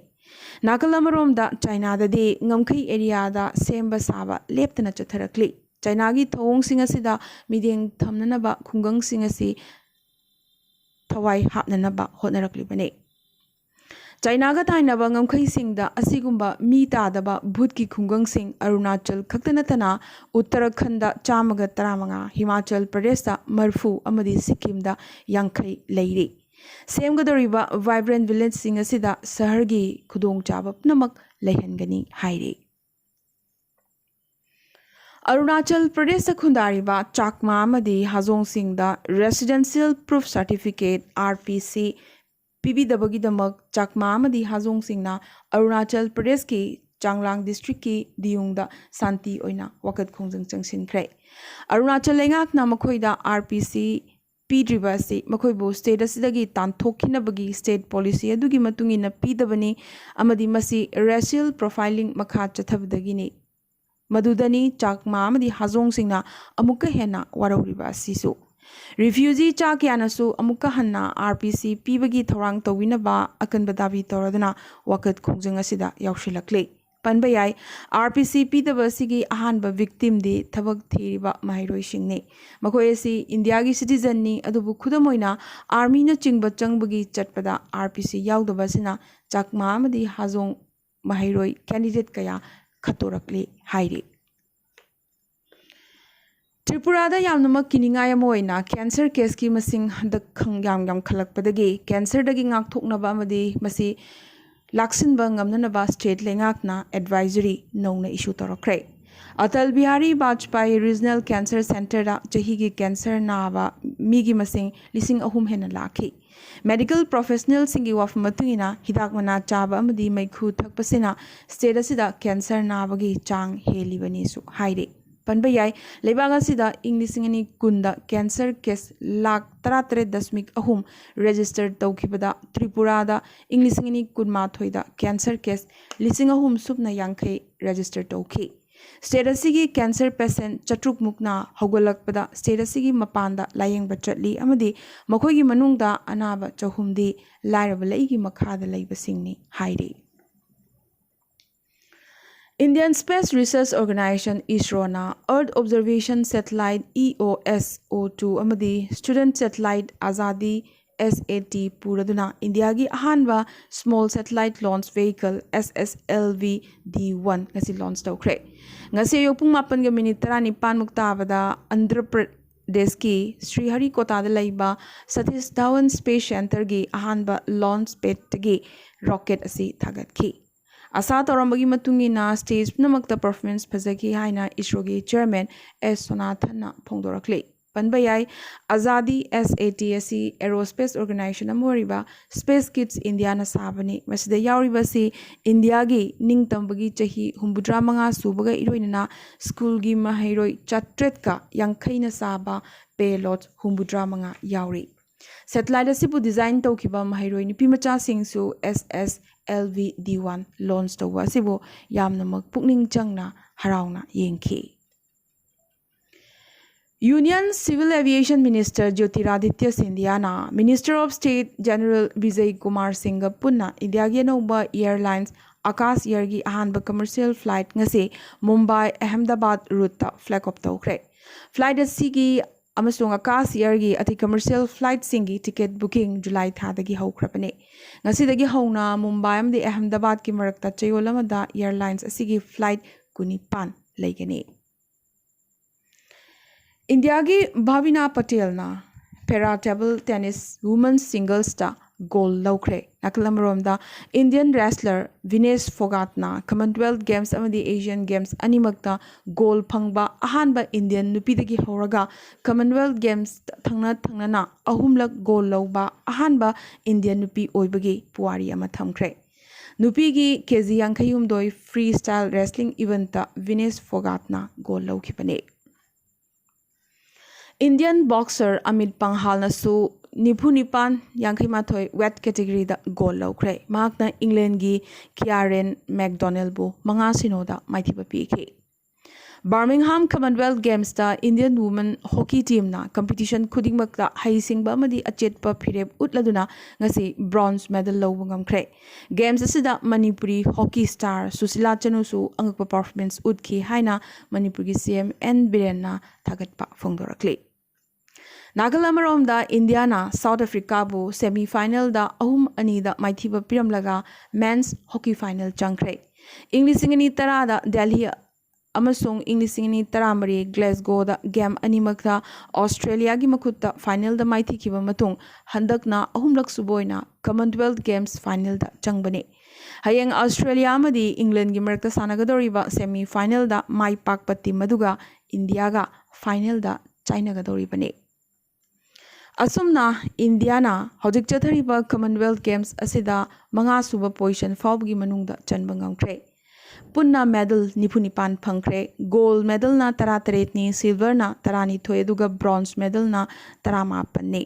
ꯅꯥꯀꯜ ꯑꯃꯔꯣꯝꯗ, ꯆꯥꯏꯅꯥꯗꯗꯤ ꯉꯝꯈꯩ ꯑꯦꯔꯤꯌꯥꯗ ꯁꯦꯝꯕ ꯁꯥꯕ ꯂꯦꯞꯇꯅ ꯆꯠꯊꯔꯛꯂꯤ꯫ ꯆꯥꯏꯅꯥꯒꯤ ꯊꯧꯑꯣꯡꯁꯤꯡ ꯑꯁꯤꯗ ꯃꯤꯠꯌꯦꯡ ꯊꯝꯅꯅꯕ ꯈꯨꯡꯒꯪꯁꯤꯡ ꯑꯁꯤ ꯊꯋꯥꯏ ꯍꯥꯞꯅꯅꯕ ꯍꯣꯠꯅꯔꯛꯂꯤꯕꯅꯤ꯫ ꯆꯥꯏꯅꯥꯒ ꯇꯥꯏꯅꯕ ꯉꯝꯈꯩꯁꯤꯡꯗ ꯑꯁꯤꯒꯨꯝꯕ ꯃꯤ ꯇꯥꯗꯕ ꯚꯨꯠꯀꯤ ꯈꯨꯡꯒꯪꯁꯤꯡ ꯑꯔꯨꯅꯥꯆꯜ ꯈꯛꯇ ꯅꯠꯇꯅ ꯎꯠꯇꯔꯥꯈꯟꯗ ꯆꯥꯝꯃꯒ ꯇꯔꯥꯃꯉꯥ, ꯍꯤꯃꯥꯆꯜ ꯄ꯭ꯔꯗꯦꯁꯇ ꯃꯔꯐꯨ ꯑꯃꯗꯤ ꯁꯤꯛꯀꯤꯝꯗ ꯌꯥꯡꯈꯩ ꯂꯩꯔꯤ꯫ ꯁꯦꯝꯒꯗꯧꯔꯤꯕ ꯚꯥꯏꯕ꯭ꯔꯦꯟ ꯚꯤꯂꯦꯖꯁꯤꯡ ꯑꯁꯤꯗ ꯁꯍꯔꯒꯤ ꯈꯨꯗꯣꯡꯆꯥꯕ ꯄꯨꯝꯅꯃꯛ ꯂꯩꯍꯟꯒꯅꯤ ꯍꯥꯏꯔꯤ꯫ ꯑꯔꯨꯅꯥꯆꯜ ꯄ꯭ꯔꯗꯦꯁꯇ ꯈꯨꯟꯗꯥꯔꯤꯕ ꯆꯥꯛꯃꯥ ꯑꯃꯗꯤ ꯍꯥꯖꯣꯡꯁꯤꯡꯗ Residential Proof Certificate, R P C, ꯄꯤꯕꯤꯗꯕꯒꯤꯗꯃꯛ ꯆꯥꯛꯃꯥ ꯑꯃꯗꯤ ꯍꯥꯖꯣꯡꯁꯤꯡꯅ ꯑꯔꯨꯅꯥꯆꯜ ꯄ꯭ꯔꯗꯦꯁꯀꯤ ꯆꯥꯡꯂꯥꯡ ꯗꯤꯁꯇ꯭ꯔꯤꯛꯀꯤ ꯗꯤꯌꯨꯡꯗ ꯁꯥꯟꯇꯤ ꯑꯣꯏꯅ ꯋꯥꯀꯠ ꯈꯣꯡꯖꯪ ꯆꯪꯁꯤꯟꯈ꯭ꯔꯦ꯫ ꯑꯔꯨꯅꯥꯆꯜ ꯂꯩꯉꯥꯛꯅ ꯃꯈꯣꯏꯗ R P C ꯄꯤꯗ꯭ꯔꯤꯕ ꯑꯁꯤ ꯃꯈꯣꯏꯕꯨ ꯁ꯭ꯇꯦꯠ ꯑꯁꯤꯗꯒꯤ ꯇꯥꯟꯊꯣꯛꯈꯤꯅꯕꯒꯤ ꯁ꯭ꯇꯦꯠ ꯄꯣꯂꯤꯁꯤ ꯑꯗꯨꯒꯤ ꯃꯇꯨꯡ ꯏꯟꯅ ꯄꯤꯗꯕꯅꯤ ꯑꯃꯗꯤ ꯃꯁꯤ racial profiling ꯃꯈꯥ ꯆꯠꯊꯕꯗꯒꯤꯅꯤ꯫ ꯃꯗꯨꯗꯅꯤ ꯆꯥꯛꯃꯥ ꯑꯃꯗꯤ ꯍꯥꯖꯣꯡꯁꯤꯡꯅ ꯑꯃꯨꯛꯀ ꯍꯦꯟꯅ ꯋꯥꯔꯧꯔꯤꯕ ꯑꯁꯤꯁꯨ꯫ ꯔꯤꯐ꯭ꯌꯨꯖꯤ ꯏꯆꯥ ꯀꯌꯥꯅꯁꯨ ꯑꯃꯨꯛꯀ ꯍꯟꯅ R P C ꯄꯤꯕꯒꯤ ꯊꯧꯔꯥꯡ ꯇꯧꯕꯤꯅꯕ ꯑꯀꯟꯕ ꯗꯥꯕꯤ ꯇꯧꯔꯗꯨꯅ ꯋꯥꯀꯠ ꯈꯣꯡꯖꯪ ꯑꯁꯤꯗ ꯌꯥꯎꯁꯤꯜꯂꯛꯂꯤ꯫ ꯄꯟꯕ ꯌꯥꯏ꯫ RPC ꯄꯤꯗꯕ ꯑꯁꯤꯒꯤ ꯑꯍꯥꯟꯕ victimꯗꯤ ꯊꯕꯛ ꯊꯤꯔꯤꯕ ꯃꯍꯩꯔꯣꯏꯁꯤꯡꯅꯤ꯫ ꯃꯈꯣꯏ ꯑꯁꯤ ꯏꯟꯗꯤꯌꯥꯒꯤ citizenꯅꯤ, ꯑꯗꯨꯕꯨ ꯈꯨꯗꯝ ꯑꯣꯏꯅ armyꯅꯆꯤꯡꯕ ꯆꯪꯕꯒꯤ ꯆꯠꯄꯗ RPC ꯌꯥꯎꯗꯕ ꯑꯁꯤꯅ ꯆꯥꯛꯃꯥ ꯑꯃꯗꯤ ꯍꯥꯖꯣꯡ ꯃꯍꯩꯔꯣꯏ candidate ꯀꯌꯥ ꯈꯠꯇꯣꯔꯛꯂꯤ ꯍꯥꯏꯔꯤ꯫ ꯇ꯭ꯔꯤꯄꯨꯔꯥꯗ ꯌꯥꯝꯅꯃꯛ ꯀꯤꯅꯤꯡꯉꯥꯏ ꯑꯃ ꯑꯣꯏꯅ cancer caseꯀꯤ ꯃꯁꯤꯡ ꯍꯟꯗꯛ ꯈꯪ-, ꯌꯥꯝ ꯌꯥꯝꯈꯠꯂꯛꯄꯗꯒꯤ cancerꯗꯒꯤ ꯉꯥꯛꯊꯣꯛꯅꯕ ꯑꯃꯗꯤ ꯃꯁꯤ ꯂꯥꯛꯁꯤꯟꯕ ꯉꯝꯅꯅꯕ state ꯂꯩꯉꯥꯛꯅ advisory ꯅꯧꯅ issue ꯇꯧꯔꯛꯈ꯭ꯔꯦ꯫ Atal Bihari ꯕꯥꯖꯄꯥꯏ Regional Cancer Centreꯗ ꯆꯍꯤꯒꯤ cancer ꯅꯥꯕ ꯃꯤꯒꯤ ꯃꯁꯤꯡ ꯂꯤꯁꯤꯡ ꯑꯍꯨꯝ ꯍꯦꯟꯅ ꯂꯥꯛꯈꯤ꯫ Medical professionalꯁꯤꯡꯒꯤ ꯋꯥꯐꯝ ꯃꯇꯨꯡ ꯏꯟꯅ ꯍꯤꯗꯥꯛ ꯃꯅꯥ ꯆꯥꯕ ꯑꯃꯗꯤ ꯃꯩꯈꯨ ꯊꯛꯄꯁꯤꯅ state ꯑꯁꯤꯗ cancer ꯅꯥꯕꯒꯤ ꯆꯥꯡ ꯍꯦꯜꯂꯤꯕꯅꯤꯁꯨ ꯍꯥꯏꯔꯤ꯫ ꯄꯟꯕ ꯌꯥꯏ, ꯂꯩꯕꯥꯛ ꯑꯁꯤꯗ ꯏꯪ ꯂꯤꯁꯤꯡ ꯑꯅꯤ ꯀꯨꯟꯗ cancer case ꯂꯥꯈ ꯇꯔꯥꯇꯔꯦꯠ ꯗꯁꯃꯤꯛ ꯑꯍꯨꯝ register ꯇꯧꯈꯤꯕꯗ ꯇ꯭ꯔꯤꯄꯨꯔꯥꯗ ꯏꯪ ꯂꯤꯁꯤꯡ ꯑꯅꯤ ꯀꯨꯟꯃꯥꯊꯣꯏꯗ cancer case ꯂꯤꯁꯤꯡ ꯑꯍꯨꯝ ꯁꯨꯞꯅ ꯌꯥꯡꯈꯩ register ꯇꯧꯈꯤ꯫ State ꯑꯁꯤꯒꯤ cancer patient ꯆꯥꯇ꯭ꯔꯨꯛ ꯃꯨꯛꯅ ꯍꯧꯒꯠꯂꯛꯄꯗ state ꯑꯁꯤꯒꯤ ꯃꯄꯥꯟꯗ ꯂꯥꯌꯦꯡꯕ ꯆꯠꯂꯤ ꯑꯃꯗꯤ ꯃꯈꯣꯏꯒꯤ ꯃꯅꯨꯡꯗ ꯑꯅꯥꯕ ꯆꯍꯨꯝꯗꯤ ꯂꯥꯏꯔꯕ ꯂꯩꯒꯤ ꯃꯈꯥꯗ ꯂꯩꯕꯁꯤꯡꯅꯤ ꯍꯥꯏꯔꯤ꯫ Indian Space Research Organisation, ISROꯅ Earth Observation Satellite EOS O two ꯑꯃꯗꯤ Student Satellite Azadi SAT ꯄꯨꯔꯗꯨꯅ ꯏꯟꯗꯤꯌꯥꯒꯤ ꯑꯍꯥꯟꯕ Small Satellite Launch Vehicle SSLV D one ꯉꯁꯤ launch ꯇꯧꯈ꯭ꯔꯦ꯫ ꯉꯁꯤ ꯑꯌꯨꯛ ꯄꯨꯡ ꯃꯥꯄꯟꯒ minute ꯇꯔꯥꯅꯤꯄꯥꯟꯃꯨꯛ ꯇꯥꯕꯗ ꯑꯟꯙ꯭ꯔ ꯄ꯭ꯔꯗꯦꯁꯀꯤ ꯁ꯭ꯔꯤꯍꯔꯤꯀꯣꯇꯥꯗ ꯂꯩꯕ ꯁꯇꯤꯁ ꯙꯋꯟ Space Centreꯒꯤ ꯑꯍꯥꯟꯕ launch padꯇꯒꯤ rocket ꯑꯁꯤ ꯊꯥꯒꯠꯈꯤ꯫ ꯑꯁꯥ ꯇꯧꯔꯝꯕꯒꯤ ꯃꯇꯨꯡ ꯏꯟꯅ stage ꯄꯨꯝꯅꯃꯛꯇ performance ꯐꯖꯈꯤ ꯍꯥꯏꯅ ISROꯒꯤ chairman S ꯁꯣꯅꯥꯊꯟꯅ ꯐꯣꯡꯗꯣꯔꯛꯂꯤ꯫ ꯄꯟꯕ ꯌꯥꯏ, ꯑꯖꯥꯗꯤ SAT ꯑꯁꯤ aerospace organisation ꯑꯃ ꯑꯣꯏꯔꯤꯕ Space Kids Indiaꯅ ꯁꯥꯕꯅꯤ꯫ ꯃꯁꯤꯗ ꯌꯥꯎꯔꯤꯕ ꯑꯁꯤ ꯏꯟꯗꯤꯌꯥꯒꯤ ꯅꯤꯡꯇꯝꯕꯒꯤ ꯆꯍꯤ ꯍꯨꯝꯐꯨꯇꯔꯥ ꯃꯉꯥ ꯁꯨꯕꯒ ꯏꯔꯣꯏꯅꯅ schoolꯒꯤ ꯃꯍꯩꯔꯣꯏ ꯆꯥꯇ꯭ꯔꯦꯠꯀ ꯌꯥꯡꯈꯩꯅ ꯁꯥꯕ payload ꯍꯨꯝꯐꯨꯇꯔꯥ ꯃꯉꯥ ꯌꯥꯎꯔꯤ꯫ Satellite ꯑꯁꯤꯕꯨ design ꯇꯧꯈꯤꯕ ꯃꯍꯩꯔꯣꯏ ꯅꯨꯄꯤꯃꯆꯥꯁꯤꯡꯁꯨ SSLV D one launch ꯇꯧꯕ ꯑꯁꯤꯕꯨ ꯌꯥꯝꯅꯃꯛ ꯄꯨꯛꯅꯤꯡ ꯆꯪꯅ ꯍꯔꯥꯎꯅ ꯌꯦꯡꯈꯤ꯫ Union Civil Aviation Minister Jyotiraditya Scindiaꯅ Minister of State General Vijay Kumar Singhꯒ ꯄꯨꯟꯅ ꯏꯟꯗꯤꯌꯥꯒꯤ ꯑꯅꯧꯕ airlines Akash Airꯒꯤ ꯑꯍꯥꯟꯕ commercial flight ꯉꯁꯤ ꯃꯨꯝꯕꯥꯏ ꯑꯍꯃꯗꯥꯕꯥꯗ ꯔꯨꯠꯇ flag off ꯇꯧꯈ꯭ꯔꯦ꯫ Flight ꯑꯁꯤꯒꯤ ꯑꯃꯁꯨꯡ Akash Airꯒꯤ ꯑꯇꯩ commercial flightꯁꯤꯡꯒꯤ ticket booking ꯖꯨꯂꯥꯏ ꯊꯥꯗꯒꯤ ꯍꯧꯈ꯭ꯔꯕꯅꯤ꯫ ꯉꯁꯤꯗꯒꯤ ꯍꯧꯅ ꯃꯨꯝꯕꯥꯏ ꯑꯃꯗꯤ ꯑꯍꯃꯗꯥꯕꯥꯗꯀꯤ ꯃꯔꯛꯇ ꯆꯌꯣꯜ ꯑꯃꯗ airlines ꯑꯁꯤꯒꯤ flight ꯀꯨꯟꯅꯤꯄꯥꯟ ꯂꯩꯒꯅꯤ꯫ ꯏꯟꯗꯤꯌꯥꯒꯤ ꯚꯥꯕꯤꯅꯥ ꯄꯇꯦꯜꯅ para table tennis women singlesꯇ gold ꯂꯧꯈ꯭ꯔꯦ꯫ ꯅꯥꯀꯜ ꯑꯃꯔꯣꯝꯗ Indian wrestler Vinesh Phogatꯅ Commonwealth Games ꯑꯃꯗꯤ Asian Games ꯑꯅꯤꯃꯛꯇ gold ꯐꯪꯕ ꯑꯍꯥꯟꯕ Indian ꯅꯨꯄꯤꯗꯒꯤ ꯍꯧꯔꯒ Commonwealth Games ꯊꯪꯅ ꯊꯪꯅꯅ ꯑꯍꯨꯝꯂꯛ gold ꯂꯧꯕ ꯑꯍꯥꯟꯕ Indian ꯅꯨꯄꯤ ꯑꯣꯏꯕꯒꯤ ꯄꯨꯋꯥꯔꯤ ꯑꯃ ꯊꯝꯈ꯭ꯔꯦ꯫ ꯅꯨꯄꯤꯒꯤ ꯀꯦ ꯖꯤ ꯌꯥꯡꯈꯩ ꯍꯨꯝꯗꯣꯏ freestyle wrestling eventꯇ Vinesh Phogatꯅ gold ꯂꯧꯈꯤꯕꯅꯤ꯫ Indian boxer Amit Panghalꯅꯁꯨ ꯅꯤꯐꯨ ꯅꯤꯄꯥꯟ ꯌꯥꯡꯈꯩ ꯃꯥꯊꯣꯏ weight categoryꯗ gold ꯂꯧꯈ꯭ꯔꯦ꯫ ꯃꯍꯥꯛꯅ Englandꯒꯤ Kieran McDonnellꯕꯨ ꯃꯉꯥ ꯁꯤꯅꯣꯗ ꯃꯥꯏꯊꯤꯕ ꯄꯤꯈꯤ꯫ Birmingham Commonwealth Gamesꯇ Indian women hockey teamꯅ competition ꯈꯨꯗꯤꯡꯃꯛꯇ ꯍꯩꯁꯤꯡꯕ ꯑꯃꯗꯤ ꯑꯆꯦꯠꯄ ꯐꯤꯔꯦꯞ ꯎꯠꯂꯗꯨꯅ ꯉꯁꯤ bronze medal ꯂꯧꯕ ꯉꯝꯈ꯭ꯔꯦ꯫ Games ꯑꯁꯤꯗ ꯃꯅꯤꯄꯨꯔꯤ hockey star ꯁꯨꯁꯤꯂꯥ ꯆꯅꯨꯁꯨ ꯑꯉꯛꯄ performance ꯎꯠꯈꯤ ꯍꯥꯏꯅ ꯃꯅꯤꯄꯨꯔꯒꯤ ꯁꯤ ꯑꯦꯝ ꯑꯦꯟ ꯕꯤꯔꯦꯟꯅ ꯊꯥꯒꯠꯄ ꯐꯣꯡꯗꯣꯔꯛꯂꯤ꯫ ꯅꯥꯀꯜ ꯑꯃꯔꯣꯝꯗ ꯏꯟꯗꯤꯌꯥꯅ South Africaꯕꯨ semi finalꯗ ꯑꯍꯨꯝ ꯑꯅꯤꯗ ꯃꯥꯏꯊꯤꯕ ꯄꯤꯔꯝꯂꯒ men's hockey final ꯆꯪꯈ꯭ꯔꯦ꯫ ꯏꯪ ꯂꯤꯁꯤꯡ ꯑꯅꯤ ꯇꯔꯥꯗ ꯗꯦꯜꯍꯤ ꯑꯃꯁꯨꯡ ꯏꯪ ꯂꯤꯁꯤꯡ ꯑꯅꯤ ꯇꯔꯥꯃꯔꯤ Glasgowꯗ game ꯑꯅꯤꯃꯛꯇ Australiaꯒꯤ ꯃꯈꯨꯠꯇ finalꯗ ꯃꯥꯏꯊꯤꯈꯤꯕ ꯃꯇꯨꯡ ꯍꯟꯗꯛꯅ ꯑꯍꯨꯝꯂꯛ ꯁꯨꯕ ꯑꯣꯏꯅ Commonwealth Games finalꯗ ꯆꯪꯕꯅꯤ꯫ ꯍꯌꯦꯡ Australia ꯑꯃꯗꯤ Englandꯒꯤ ꯃꯔꯛꯇ ꯁꯥꯟꯅꯒꯗꯧꯔꯤꯕ semi finalꯗ ꯃꯥꯏ ꯄꯥꯛꯄ team ꯑꯗꯨꯒ ꯏꯟꯗꯤꯌꯥꯒ finalꯗ ꯆꯥꯏꯅꯒꯗꯧꯔꯤꯕꯅꯤ꯫ ꯑꯁꯨꯝꯅ ꯏꯟꯗꯤꯌꯥꯅ ꯍꯧꯖꯤꯛ ꯆꯠꯊꯔꯤꯕ Commonwealth Games ꯑꯁꯤꯗ ꯃꯉꯥ ꯁꯨꯕ position ꯐꯥꯎꯕꯒꯤ ꯃꯅꯨꯡꯗ ꯆꯟꯕ ꯉꯝꯈ꯭ꯔꯦ꯫ ꯄꯨꯟꯅ medal ꯅꯤꯐꯨ ꯅꯤꯄꯥꯟ ꯐꯪꯈ꯭ꯔꯦ꯫ Gold medalꯅ ꯇꯔꯥꯇꯔꯦꯠꯅꯤ, silverꯅ ꯇꯔꯥꯅꯤꯊꯣꯏ, ꯑꯗꯨꯒ bronze medalꯅ ꯇꯔꯥꯃꯥꯄꯟꯅꯤ꯫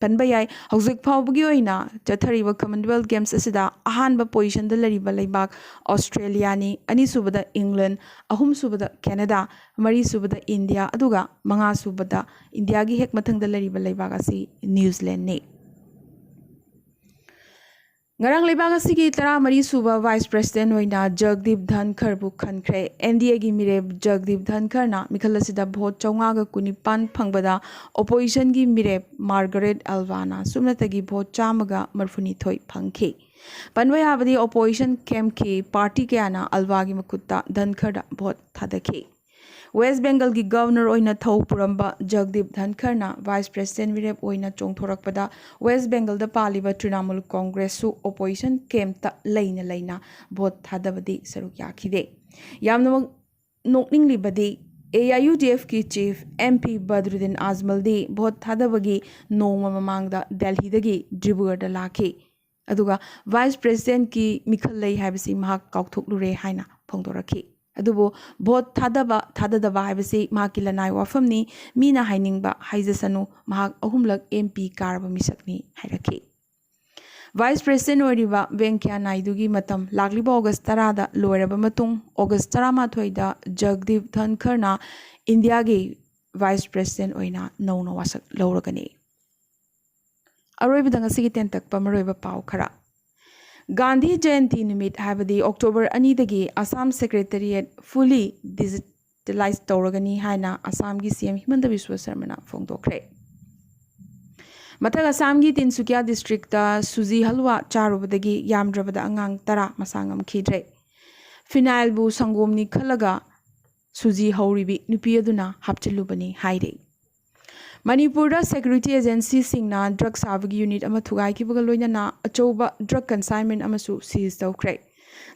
ꯄꯟꯕ ꯌꯥꯏ꯫ ꯍꯧꯖꯤꯛ ꯐꯥꯎꯕꯒꯤ ꯑꯣꯏꯅ ꯆꯠꯊꯔꯤꯕ Commonwealth Games ꯑꯁꯤꯗ ꯑꯍꯥꯟꯕ ꯄꯣꯖꯤꯁꯟꯗ ꯂꯩꯔꯤꯕ ꯂꯩꯕꯥꯛ ꯑꯣꯁꯇ꯭ꯔꯦꯂꯤꯌꯥꯅꯤ, ꯑꯅꯤꯁꯨꯕꯗ ꯏꯪꯂꯦꯟ, ꯑꯍꯨꯝꯁꯨꯕꯗ ꯀꯦꯅꯦꯗꯥ, ꯃꯔꯤꯁꯨꯕꯗ ꯏꯟꯗꯤꯌꯥ, ꯑꯗꯨꯒ ꯃꯉꯥꯁꯨꯕꯗ, ꯏꯟꯗꯤꯌꯥꯒꯤ ꯍꯦꯛ ꯃꯊꯪꯗ ꯂꯩꯔꯤꯕ ꯂꯩꯕꯥꯛ ꯑꯁꯤ ꯅ꯭ꯌꯨꯖꯤꯂꯦꯟꯅꯤ꯫ ꯉꯔꯥꯡ ꯂꯩꯕꯥꯛ ꯑꯁꯤꯒꯤ ꯇꯔꯥꯃꯔꯤ ꯁꯨꯕ ꯚꯥꯏꯁ ꯄ꯭ꯔꯦꯁꯤꯗꯦꯟ ꯑꯣꯏꯅ ꯖꯒꯗꯤꯞ ꯙꯟꯈꯔꯕꯨ ꯈꯟꯈ꯭ꯔꯦ꯫ ꯑꯦꯟ ꯗꯤ ꯑꯦꯒꯤ ꯃꯤꯔꯦꯞ ꯖꯒꯗꯤꯞ ꯙꯟꯈꯔꯅ ꯃꯤꯈꯜ ꯑꯁꯤꯗ ꯚꯣꯠ ꯆꯥꯝꯃꯉꯥꯒ ꯀꯨꯟꯅꯤꯄꯥꯟ ꯐꯪꯕꯗ, ꯑꯣꯄꯣꯖꯤꯁꯟꯒꯤ ꯃꯤꯔꯦꯞ ꯃꯥꯔꯒꯔꯦꯠ ꯑꯜꯕꯥꯅ ꯁꯨꯞꯅꯇꯒꯤ ꯚꯣꯠ ꯆꯥꯝꯃꯒ ꯃꯔꯤꯐꯨꯅꯤꯊꯣꯏ ꯐꯪꯈꯤ꯫ ꯄꯟꯕ ꯌꯥꯕꯗꯤ, ꯑꯣꯄꯣꯖꯤꯁꯟ ꯀꯦꯝꯞꯀꯤ ꯄꯥꯔꯇꯤ ꯀꯌꯥꯅ ꯑꯜꯕꯥꯒꯤ ꯃꯈꯨꯠꯇ ꯙꯟꯈꯔꯗ ꯚꯣꯠ ꯊꯥꯗꯈꯤ꯫ ꯋꯦꯁ ꯕꯦꯡꯒꯜꯒꯤ ꯒꯚꯔꯅꯔ ꯑꯣꯏꯅ ꯊꯧ ꯄꯨꯔꯝꯕ ꯖꯒꯗꯤꯞ ꯙꯟꯈꯔꯅ ꯚꯥꯏꯁ ꯄ꯭ꯔꯦꯁꯤꯗꯦꯟ ꯃꯤꯔꯦꯞ ꯑꯣꯏꯅ ꯆꯣꯡꯊꯣꯔꯛꯄꯗ, ꯋꯦꯁ ꯕꯦꯡꯒꯜꯗ ꯄꯥꯜꯂꯤꯕ ꯇ꯭ꯔꯤꯅꯥꯃꯨꯜ ꯀꯣꯡꯒ꯭ꯔꯦꯁꯁꯨ ꯑꯣꯄꯣꯖꯤꯁꯟ ꯀꯦꯝꯞꯇ ꯂꯩꯅ ꯂꯩꯅ ꯚꯣꯠ ꯊꯥꯗꯕꯗꯤ ꯁꯔꯨꯛ ꯌꯥꯈꯤꯗꯦ꯫ ꯌꯥꯝꯅꯃꯛ ꯅꯣꯛꯅꯤꯡꯂꯤꯕꯗꯤ, ꯑꯦ ꯑꯥꯏ ꯌꯨ ꯗꯤ ꯑꯦꯐꯀꯤ ꯆꯤꯐ ꯑꯦꯝ ꯄꯤ ꯕꯗ꯭ꯔꯨꯗꯤꯟ ꯑꯖꯃꯜꯗꯤ ꯚꯣꯠ ꯊꯥꯗꯕꯒꯤ ꯅꯣꯡꯃ ꯃꯃꯥꯡꯗ ꯗꯦꯜꯍꯤꯗꯒꯤ ꯗꯤꯕ꯭ꯔꯨꯒꯔꯗ ꯂꯥꯛꯈꯤ꯫ ꯑꯗꯨꯒ ꯚꯥꯏꯁ ꯄ꯭ꯔꯦꯁꯤꯗꯦꯟꯠꯀꯤ ꯃꯤꯈꯜ ꯂꯩ ꯍꯥꯏꯕꯁꯤ ꯃꯍꯥꯛ ꯀꯥꯎꯊꯣꯛꯂꯨꯔꯦ ꯍꯥꯏꯅ ꯐꯣꯡꯗꯣꯔꯛꯈꯤ꯫ ꯑꯗꯨꯕꯨ ꯚꯣꯠ ꯊꯥꯗꯕ ꯊꯥꯗꯗꯕ ꯍꯥꯏꯕꯁꯤ ꯃꯍꯥꯛꯀꯤ ꯂꯅꯥꯏ ꯋꯥꯐꯝꯅꯤ, ꯃꯤꯅ ꯍꯥꯏꯅꯤꯡꯕ ꯍꯥꯏꯖꯁꯅꯨ, ꯃꯍꯥꯛ ꯑꯍꯨꯝꯂꯛ ꯑꯦꯝ ꯄꯤ ꯀꯥꯔꯕ ꯃꯤꯁꯛꯅꯤ ꯍꯥꯏꯔꯛꯈꯤ꯫ ꯚꯥꯏꯁ ꯄ꯭ꯔꯦꯁꯤꯗꯦꯟꯠ ꯑꯣꯏꯔꯤꯕ ꯚꯦꯡꯀꯌꯥ ꯅꯥꯏꯗꯨꯒꯤ ꯃꯇꯝ ꯂꯥꯛꯂꯤꯕ ꯑꯣꯒꯁ ꯇꯔꯥꯗ ꯂꯣꯏꯔꯕ ꯃꯇꯨꯡ, ꯑꯣꯒꯁ ꯇꯔꯥꯃꯥꯊꯣꯏꯗ ꯖꯒꯗꯤꯞ ꯙꯟꯈꯔꯅ ꯏꯟꯗꯤꯌꯥꯒꯤ ꯚꯥꯏꯁ ꯄ꯭ꯔꯦꯁꯤꯗꯦꯟꯠ ꯑꯣꯏꯅ ꯅꯧꯅ ꯋꯥꯁꯛ ꯂꯧꯔꯒꯅꯤ꯫ ꯑꯔꯣꯏꯕꯗ ꯉꯁꯤꯒꯤ ꯇꯦꯟꯇꯛꯄ ꯃꯔꯨꯑꯣꯏꯕ ꯄꯥꯎ ꯈꯔ꯫ ꯒꯥꯟꯙꯤ ꯖꯌꯟꯇꯤ ꯅꯨꯃꯤꯠ, ꯍꯥꯏꯕꯗꯤ ꯑꯣꯛꯇꯣꯕꯔ ꯑꯅꯤꯗꯒꯤ ꯑꯁꯥꯝ ꯁꯦꯀ꯭ꯔꯦꯇꯔꯤꯌꯦꯠ ꯐꯨꯜꯂꯤ ꯗꯤꯖꯤꯇꯦꯂꯥꯏꯖ ꯇꯧꯔꯒꯅꯤ ꯍꯥꯏꯅ ꯑꯁꯥꯝꯒꯤ ꯁꯤ ꯑꯦꯝ ꯍꯤꯃꯟꯇ ꯕꯤꯁ꯭ꯋ ꯁꯔꯃꯅ ꯐꯣꯡꯗꯣꯛꯈ꯭ꯔꯦ꯫ ꯃꯊꯛ ꯑꯁꯥꯝꯒꯤ ꯇꯤꯟꯁꯨꯀꯤꯌꯥ ꯗꯤꯁꯇ꯭ꯔꯤꯛꯇ ꯁꯨꯖꯤ ꯍꯜꯋꯥ ꯆꯥꯔꯨꯕꯗꯒꯤ ꯌꯥꯝꯗ꯭ꯔꯕꯗ ꯑꯉꯥꯡ ꯇꯔꯥ ꯃꯁꯥ ꯉꯝꯈꯤꯗ꯭ꯔꯦ꯫ ꯐꯤꯅꯥꯏꯜꯕꯨ ꯁꯪꯒꯣꯝꯅꯤ ꯈꯜꯂꯒ ꯁꯨꯖꯤ ꯍꯧꯔꯤꯕꯤ ꯅꯨꯄꯤ ꯑꯗꯨꯅ ꯍꯥꯞꯆꯤꯜꯂꯨꯕꯅꯤ ꯍꯥꯏꯔꯤ꯫ ꯃꯅꯤꯄꯨꯔꯗ ꯁꯦꯀ꯭ꯌꯨꯔꯤꯇꯤ ꯑꯦꯖꯦꯟꯁꯤꯁꯤꯡꯅ ꯗ꯭ꯔꯒ ꯁꯥꯕꯒꯤ ꯌꯨꯅꯤꯠ ꯑꯃ ꯊꯨꯒꯥꯏꯈꯤꯕꯒ ꯂꯣꯏꯅꯅ ꯑꯆꯧꯕ ꯗ꯭ꯔꯒ ꯀꯟꯁꯥꯏꯟꯃꯦꯟ ꯑꯃꯁꯨ ꯁꯤꯖ ꯇꯧꯈ꯭ꯔꯦ꯫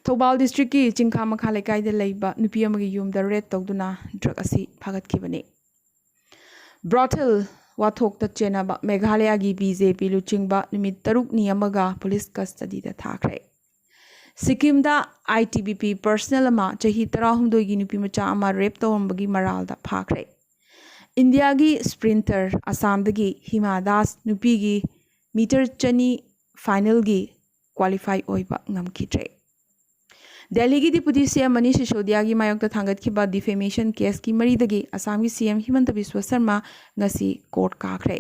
ꯊꯧꯕꯥꯜ ꯗꯤꯁꯇ꯭ꯔꯤꯛꯀꯤ ꯆꯤꯡꯈꯥ ꯃꯈꯥ ꯂꯩꯀꯥꯏꯗ ꯂꯩꯕ ꯅꯨꯄꯤ ꯑꯃꯒꯤ ꯌꯨꯝꯗ ꯔꯦꯗ ꯇꯧꯗꯨꯅ ꯗ꯭ꯔꯒ ꯑꯁꯤ ꯐꯥꯒꯠꯈꯤꯕꯅꯤ꯫ ꯕ꯭ꯔꯣꯊꯦꯜ ꯋꯥꯊꯣꯛꯇ ꯆꯦꯟꯅꯕ ꯃꯦꯘꯥꯂꯌꯥꯒꯤ ꯕꯤ ꯖꯦ ꯄꯤ ꯂꯨꯆꯤꯡꯕ ꯅꯨꯃꯤꯠ ꯇꯔꯨꯛꯅꯤ ꯑꯃꯒ ꯄꯨꯂꯤꯁ ꯀꯁꯇꯗꯤꯗ ꯊꯥꯈ꯭ꯔꯦ꯫ ꯁꯤꯛꯀꯤꯝꯗ ꯑꯥꯏ ꯇꯤ ꯕꯤ ꯄꯤ ꯄꯔꯁꯅꯦꯜ ꯑꯃ ꯆꯍꯤ ꯇꯔꯥꯍꯨꯝꯗꯣꯏꯒꯤ ꯅꯨꯄꯤ ꯃꯆꯥ ꯑꯃ ꯔꯦꯞ ꯇꯧꯔꯝꯕꯒꯤ ꯃꯔꯥꯜꯗ ꯐꯥꯈ꯭ꯔꯦ꯫ ꯏꯟꯗꯤꯌꯥꯒꯤ ꯁ꯭ꯄ꯭ꯔꯤꯟꯇꯔ ꯑꯁꯥꯝꯗꯒꯤ ꯍꯤꯃꯥ ꯗꯥꯁ ꯅꯨꯄꯤꯒꯤ ꯃꯤꯇꯔ ꯆꯅꯤ ꯐꯥꯏꯅꯦꯜꯒꯤ ꯀ꯭ꯋꯥꯂꯤꯐꯥꯏ ꯑꯣꯏꯕ ꯉꯝꯈꯤꯗ꯭ꯔꯦ꯫ ꯗꯦꯜꯍꯤꯒꯤ ꯗꯤꯄꯨꯇꯤ ꯁꯤ ꯑꯦꯝ ꯃꯅꯤꯁ ꯁꯤꯁꯣꯗꯤꯌꯥꯒꯤ ꯃꯥꯌꯣꯛꯇ ꯊꯥꯡꯒꯠꯈꯤꯕ ꯗꯤꯐꯦꯃꯦꯁꯟ ꯀꯦꯁꯀꯤ ꯃꯔꯤꯗꯒꯤ ꯑꯁꯥꯝꯒꯤ ꯁꯤ ꯑꯦꯝ ꯍꯤꯃꯟꯇ ꯕꯤꯁ꯭ꯋ ꯁꯔꯃ ꯉꯁꯤ ꯀꯣꯔꯠ ꯀꯥꯈ꯭ꯔꯦ꯫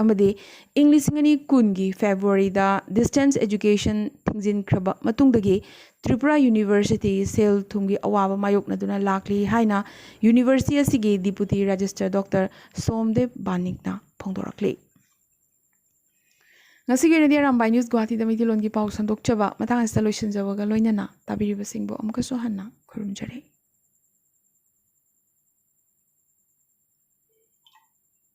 ꯑꯃꯗꯤ ꯏꯪ ꯂꯤꯁꯤꯡ ꯑꯅꯤ ꯀꯨꯟꯒꯤ ꯐꯦꯕ꯭ꯔꯨꯋꯥꯔꯤꯗ ꯗꯤꯁꯇꯦꯟꯁ ꯑꯦꯖꯨꯀꯦꯁꯟ ꯊꯤꯡꯖꯤꯟꯈ꯭ꯔꯕ ꯃꯇꯨꯡꯗꯒꯤ ꯇ꯭ꯔꯤꯄꯨꯔꯥ ꯌꯨꯅꯤꯚꯔꯁꯤꯇꯤ ꯁꯦꯜ ꯊꯨꯝꯒꯤ ꯑꯋꯥꯕ ꯃꯥꯌꯣꯛꯅꯗꯨꯅ ꯂꯥꯛꯂꯤ ꯍꯥꯏꯅ ꯌꯨꯅꯤꯚꯔꯁꯤꯇꯤ ꯑꯁꯤꯒꯤ ꯗꯤꯄꯨꯇꯤ ꯔꯦꯖꯤꯁꯇ꯭ꯔꯥꯔ ꯗꯣꯛꯇꯔ ꯁꯣꯝꯗꯦꯕ ꯕꯥꯅꯤꯛꯅ ꯐꯣꯡꯗꯣꯔꯛꯂꯤ꯫ ꯉꯁꯤꯒꯤ ꯑꯣꯏꯅꯗꯤ ꯑꯔꯥꯝꯕꯥꯏ ꯅ꯭ꯌꯨꯁ ꯒꯨꯋꯥꯍꯥꯇꯤꯗ ꯃꯩꯇꯩꯂꯣꯟꯒꯤ ꯄꯥꯎ ꯁꯟꯗꯣꯛꯆꯕ ꯃꯇꯥꯡ ꯑꯁꯤꯗ ꯂꯣꯏꯁꯤꯟꯖꯕꯒ ꯂꯣꯏꯅꯅ ꯇꯥꯕꯤꯔꯤꯕꯁꯤꯡꯕꯨ ꯑꯃꯨꯛꯀꯁꯨ ꯍꯟꯅ ꯈꯨꯔꯨꯝꯖꯔꯤ꯫